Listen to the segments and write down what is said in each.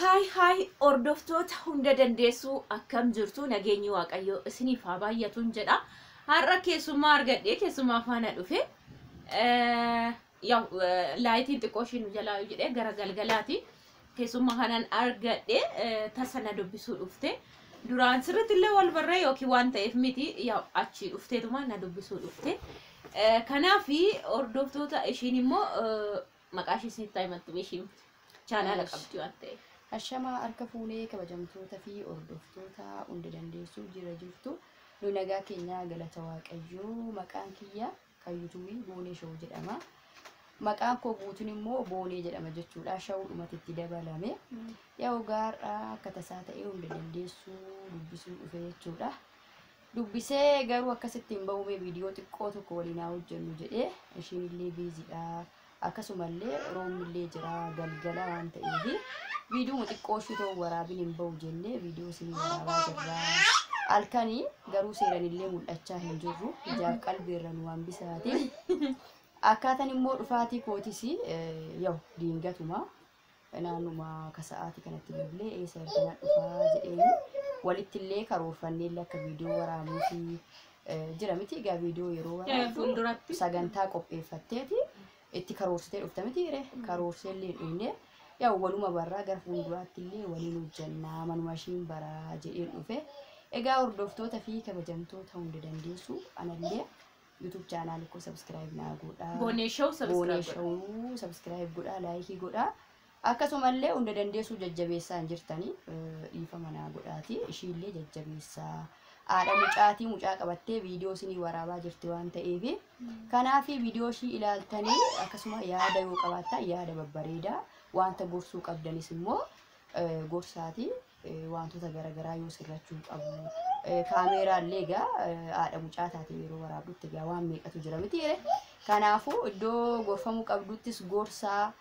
Haay haay, hordoftoota Hunda Dandeessuu, akkam jirtu? Nageenyi Waaqayyoo isiniif haa baay'atuun jedha. Har'a keessummaa argadhee, keessummaa faana dhufe. Yaa, lightiin xiqqoo ishii nu jalaa jedhee gara galgalaati. Keessummaa kanan argadhee tasa na dubbisuu dhufte. Duraan sirriitti illee wal barree yookiin waan ta'eef miti, yaa, achii dhufteetuma na dubbisuu dhufte. Kanaaf hordoftoota, ishiin immoo maqaa ishii isinitti himattu, ishiin chaanaala qabdi waan ta'eef. Hashamaa, harka fuunee, kabajamtoota fi hordoftoota Hunda Dandeessuu, jira jirtu? Nu nagaa keenyaa, galata Waaqayyoo. Maqaan kiyya kan YouTubeii Boonee Show jedhama. Maqaan koo guutuun immoo Boonee jedhama jechuudha. Show dhumatti itti dabalame. Yaa, gaarraa akka tasaa ta'ee Hunda Dandeessuu dubbisuu dhufe jechuudha. Dubbisee garuu akkasitti hin bahume, viidiyoo xiqqoo tokko waliin haa hojjennu jedhee, ishiin illee busydha. Akkasumallee roobni jira, galgala waan ta'eef viidiyoo xiqqoo ishee ta'u waraabin hin bahu jennee viidiyoo isinii waraabaa jirra. Halkanii garuu seeran illee mul'achaa hin jirru. Ijaaf qalbiirra nu hambisaati. Akkaataan immoo dhufaatii kootis yaa'u diingatuma naannuma akka sa'aatii kanatti bilbilee, eessa ergana dhufaa jedheen, walitti illee karoorfannee illee akka viidiyoo waraabuu fi jira miti. Egaa viidiyoo yeroo waraabdu fuulduratti sagantaa qopheeffatteeti itti karoorsitee dhufta miti ree? Karoorsee illee hin dhufne. Yaa, waluma barraa, gara fuulduraatti illee waliin hojjannaa, manuma ishiin baraa jedheen dhufe. Egaa hordoftoota fi kabajamtoota Hunda Dandeessu, anallee YouTube channelii koo subscribe naa godhaa. Boonee Show. Boonee Subscribe. Show subscribe godhaa, likeii godhaa. Akkasumallee Hunda Dandeessuu jajjabeessaa hin jirtanii, dhiifama naa godhaati. Ishiillee jajjabeessaa. Haadha mucaatii, mucaa qabattee viidiyoo isinii waraabaa jirti waan ta'eef, kanaaf viidiyoo ishii ilaaltanii akkasuma yaada yoo qabaattan yaada babbareedaa, wanta gorsuu qabdanis immoo gorsaati, wantoota garaagaraa yoo sirrachuu qabu. Kaameeraallee egaa haadha mucaa taate yeroo waraabdutti egaa waan meeqatu jira miti? Kanaafuu iddoo gorfamuu qabduttis gorsaa,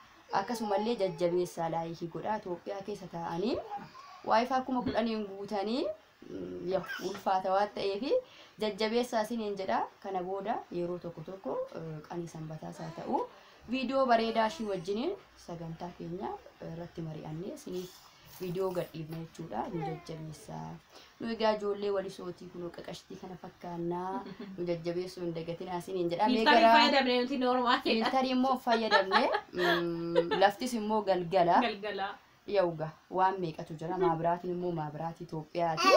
akkasumallee jajjabeessaa, likeii godhaa. Itoophiyaa keessa taa'anii WiFi 10,000 guutanii yaa ulfaata waan ta'eef jajjabeessaa isiniin jedha. Kana booda yeroo tokko tokko qanii sanbataas haa ta'u, viidiyoo bareedaa ishii wajjiniin sagantaa keenya irratti mari'annee isiniif viidiyoo gadhiifna jechuudha. Nu jajjabeessaa. Nu egaa ijoollee Walisootii kunoo qaqashtii kana fakkaannaa, nu jajjabeessuu hin dagatinaa isiniin jedha. Mee Filterii fayyadamne nuti normalidha. Filterii immoo fayyadamne, laftis immoo galgala. Galgala. Yauga waan meeqatu jira, maabiraatiin immoo maabiraatii Itoophiyaati.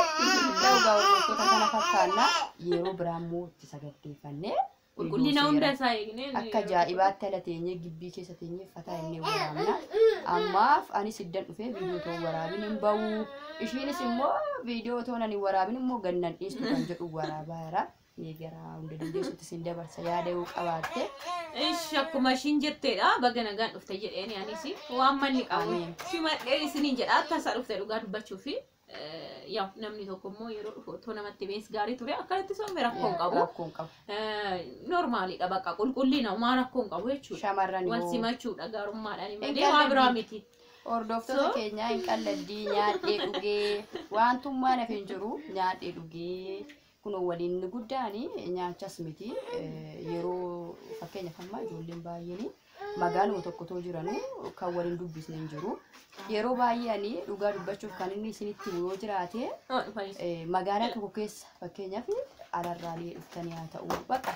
Yauga hordoftoota, kana fakkaanna. Yeroo biraa immoo itti saganteeffannee Qulqullina hunda isaa eegnee. Akka ajaa'ibaatti ala teenyee, gibbii keessa teenyee fataa innee waraabna. Ammaaf anis iddan dhufee viidiyoo otoo waraabin hin bahu. Ishiinis immoo viidiyoo otoo nan hin waraabin immoo gannan dhiistu kan jedhu waraabaa jira. Mee gara Hunda Dandeessutti isin dabarsa, yaada yoo qabaatte. Ish, akkuma ishiin jetteedha, baga nagaan dhufte jedheeni anis waan manni qabu Ameen. simadheen isiniin jedha. Tasa dhufte dhugaa dubbachuu fi yaa, namni tokko immoo yeroo dhufu otoo namatti bees gaarii ture. Akkanatti soome rakkoo hin qabu. Rakkoo hin qabu. Normalidha, bakka qulqullina homaa rakkoo hin qabu jechuudha. Shamarran Wal yoo simachuudha gaarummaadhaan Hin malee waa biraa qalladdi. miti. Hordoftoota keenyaa, hin qalladdii, nyaadhee dhugee wantummaan hafe hin jiru, nyaadhee dhugee kunoo waliin inni guddaani nyaachas miti. Yeroo fakkeenyaaf amma ijoolleen baay'een magaaluma tokko too jiranuu kan waliin dubbisne hin jiru. Yeroo baay'ee ani dhugaa dubbachuuf kan inni isinitti himu yoo jiraate Oh, dhufanis. Magaalaa tokko keessa fakkeenyaaf alarraalee dhuftanii haa ta'u, bakka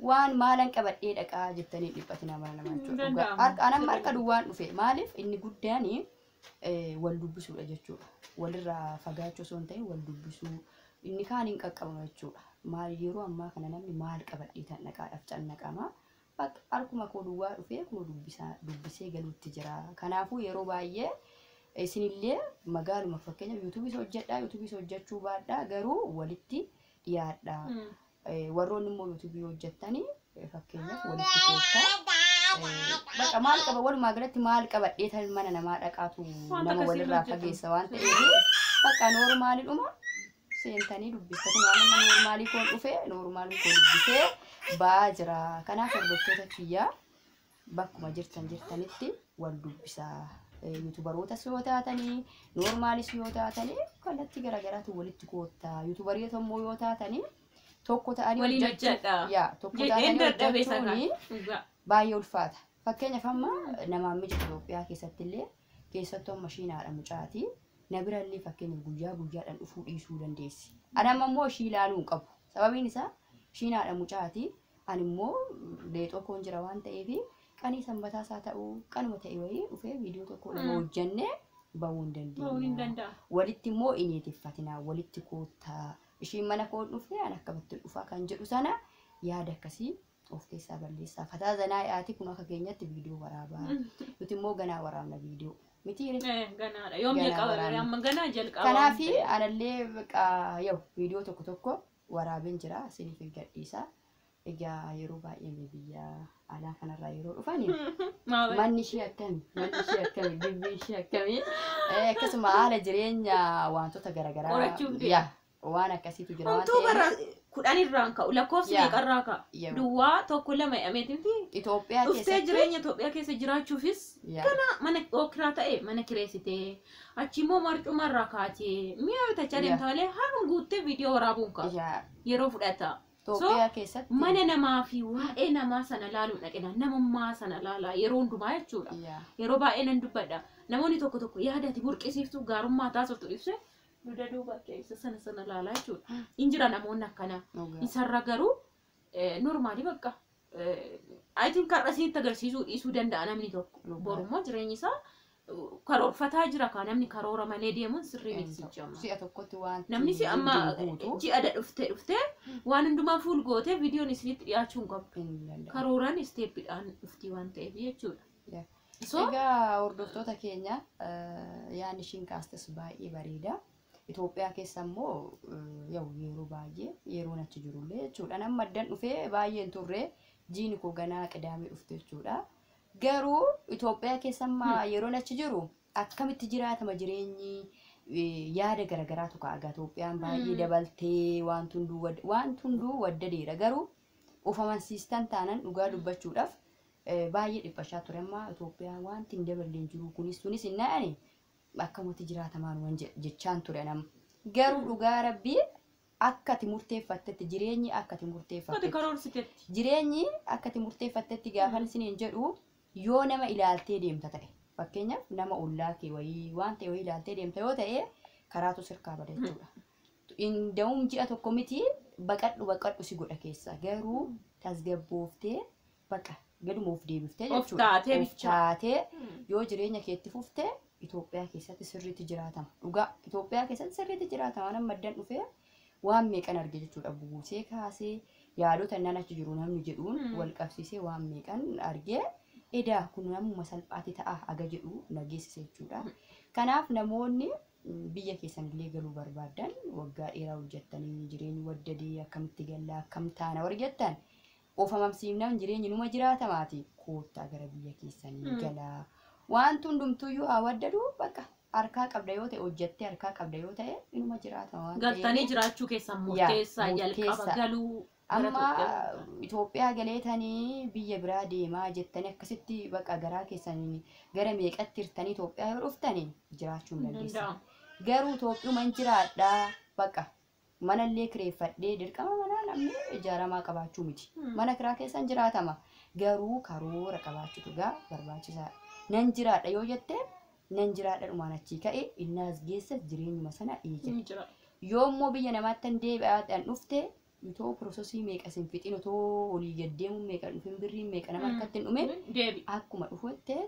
waan maalan qabadhee dhaqaa jettanii dhiphatina mana namaa jechuudha. Dhugaa. Danda'amu. Harka anamma harka duwwaan dhufe. Maaliif? Inni guddaan wal dubbisuudha jechuudha. Walirraa fagaachuu osoo hin ta'in wal dubbisuu, inni kaan hin qaqqabama jechuudha. Maal, yeroo ammaa kana namni maal qabadhee tan dhaqaadhaaf cannaqama. Bakka harkuma koo duwwaa dhufee kunoo dubbisaa dubbisee galuutti jira. Kanaafuu yeroo baay'ee isinillee magaaluma fakkeenyaaf YouTubeis hojjedhaa, YouTubeis hojjechuu baadhaa, garuu walitti dhiyaadhaa. Warroonni immoo YouTubeii hojjettanii fakkeenyaaf walitti koottaa. Bakka maal qaba, walumaa galatti maal qabadhee tan mana namaa dhaqaatu Wanta nama akkasii walirraa hojjetu. Fageessa waan ta'eef bakka normalidhuma seentanii dubbistatu. Waan amma normalii koon dhufe, normalii koo dubbisee ba'aa jira. Kanaaf hordoftoota kiyyaa, bakkuma jirtan jirtanitti wal dubbisaa. YouTuberootas yoo taatanii, normalis yoo taatanii, kallattii garaagaraatu walitti koottaa. YouTuberoota immoo yoo taatanii tokko ta'anii Waliin hojjechuuf hojjedha. Yaa, tokko Jedheen ta'anii dadhabe isa hojjechuuni kana. Dhugaa. Baay'ee ulfaata. Fakkeenyaaf amma namaan miti, Itoophiyaa keessatti illee Keessattuu amma ishiin haadha mucaati. Na birallee fakkeenyaaf guyyaa guyyaadhaan dhufuu dhiisuu dandeessi. Ani amma immoo ishii ilaaluu hin qabu. Sababiin isaa ishiin haadha mucaati. Ani immoo leexoo koon jira waan ta'eef qanii sanbataas haa ta'uu qanuma ta'e wayii dhufee viidiyoo tokko lama hojjennee bahuu hin dandeenya. Walitti immoo hin eetiffatinaa, walitti koottaa. Ishiin mana koo dhufee ani akkamitti dhufaa kan jedhu sana yaada akkasii of keessaa balleessaa. Fataa zanaa yaati kun akka keenyatti viidiyoo waraabaa. Nuti immoo ganaa waraabna viidiyoo. Miti ganaadha. Yoom jalqaba? Amma ganaa jalqaba. Kanaaf anallee yoo viidiyoo tokko tokko waraabeen jira isiniif gadhiisa. Egaa yeroo baay'ee biyya alaa kanarraa yeroo dhufan manni ishee akkami? Manni ishee akkami? Dubbi ishee akkami? Akkasuma haala jireenya wantoota garaagaraa waan akkasiitu jira waan ta'eef. Bara 10 irraan ka'u lakkoofsi meeqarraa ka'a? Duwwaa 1 2 ameetimti. Itoophiyaa keessatti. Dhuftee jireenya Itoophiyaa keessa jiraachuufis kana mana okiraa ta'e mana kireessitee achi immoo marcumarraa kaatee mi'a bitachaa deemta malee haruma guuttee viidiyoo waraabuun ka'a. Yeroo fudhata. Itoophiyaa keessatti mana namaa fi waa'ee namaa sana laaluun dhaqina namummaa sana laalaa yeroo hundumaa jechuudha. Yeroo baay'ee nan dubbadha. Namoonni tokko tokko yaada ati burqisiiftu gaarummaa taasiftu ibsee duda duuba keessa sana sana laalaa jechuudha. Injira namoonni akkanaa. Isarra garuu normaalii bakka. I think har'a isinitti agarsiisuu dhiisuu danda'a namni tokko. Borummoo jireenyi isaa karoorfataa jira kaa namni karoora malee deemuun sirrii miti jechama. Si'a tokkotti waan namni si amma ji'a dhuftee waan hundumaa fuul gootee viidiyoon isinitti dhiyaachuu hin qabu. Karooraan isteeppiidhaan dhuftii waan ta'eef jechuudha. Egaa hordoftoota keenya yaadni ishiin kaastes baay'ee bareeda. Itoophiyaa keessa immoo yeroo baay'ee yeroon achi jirullee jechuudha. Nama addan dhufee baay'ee hin turre jiini koo ganaa qidaamee dhufte jechuudha. Garuu Itoophiyaa keessa amma yeroon achi jiru akkamitti jiraatama jireenyi yaada garaagaraatu ka'a. Itoophiyaan baay'ee dabaltee waan hunduu waddadeera. Garuu of amansiistan taanan dhugaa dubbachuudhaaf baay'ee dhiphachaa ture. Amma Itoophiyaan wanti hin daballeen jiru kunis sunis hin na'ani akkamatti jiraatamaan waan jechaan ture nama. Garuu dhugaa rabbii akka ati murteeffattetti jireenyi akka ati murteeffattetti. Jireenyi akka ati murteeffattetti gaafa isiniin jedhu yoo nama ilaaltee deemta ta'e fakkeenyaaf nama ollaa kee wayii waan ta'e wayii ilaaltee deemta yoo ta'e karaatu sirkaa bada jechuudha. Inda'uun ji'a tokko miti baqadhu baqadhu si godha keessa garuu tasgabbooftee baqa gaduma of deebiftee jechuudha. Of taatee yoo jireenya keetti fuftee Itoophiyaa keessatti sirriitti jiraatama. Dhugaa Itoophiyaa keessatti sirriitti jiraatama. Nama maddan dhufee waan meeqan arge jechuudha. Buusee kaasee yaadota nan achi jiru namni jedhuun wal qabsiisee waan meeqan argee edaa kun namuma salphaatti ta'a aga jedhu nageessise jechuudha. Kanaaf namoonni biyya keessanillee galuu barbaadan waggaa dheeraa hojjettanii jireenyi waddadee akkamitti gallaa akkam taana warri jettan of amansiifnaan jireenyi numa jiraatamaatii koottaa gara biyya keessanii galaa. Wanti hundumtuyyuu haa waddadu bakka harkaa qabda yoo ta'e hojjettee harkaa qabda yoo ta'e inuma jiraatama waan ta'eef. Galtanii jiraachuu keessan murteessaa jalqaba galuu. Amma Itoophiyaa galeetanii biyya biraa deemaa jettanii akkasitti bakka garaa keessanii gara meeqatti hirtanii Itoophiyaa yoo dhuftanii jiraachuu hin dandeessan. Garuu Itoophiyuman jiraadhaa bakka manallee kireeffadhee dirqama manaa namni ijaaramaa qabaachuu miti. Mana kiraa keessan jiraatama. Garuu karoora qabaachuutu gaa barbaachisaadha. Nan jiraadha yoo jette nan jiraadha dhumaan achii ka'e innaas geessas jireenyuma sana eegale. Yoo immoo biyya namaatti deebi'aadhaan dhufte itoo piroosesii meeqa sin fixin otoo olii gad deemuun meeqa dhufin birriin meeqa nama harkatti hin dhumin akkuma dhufutte.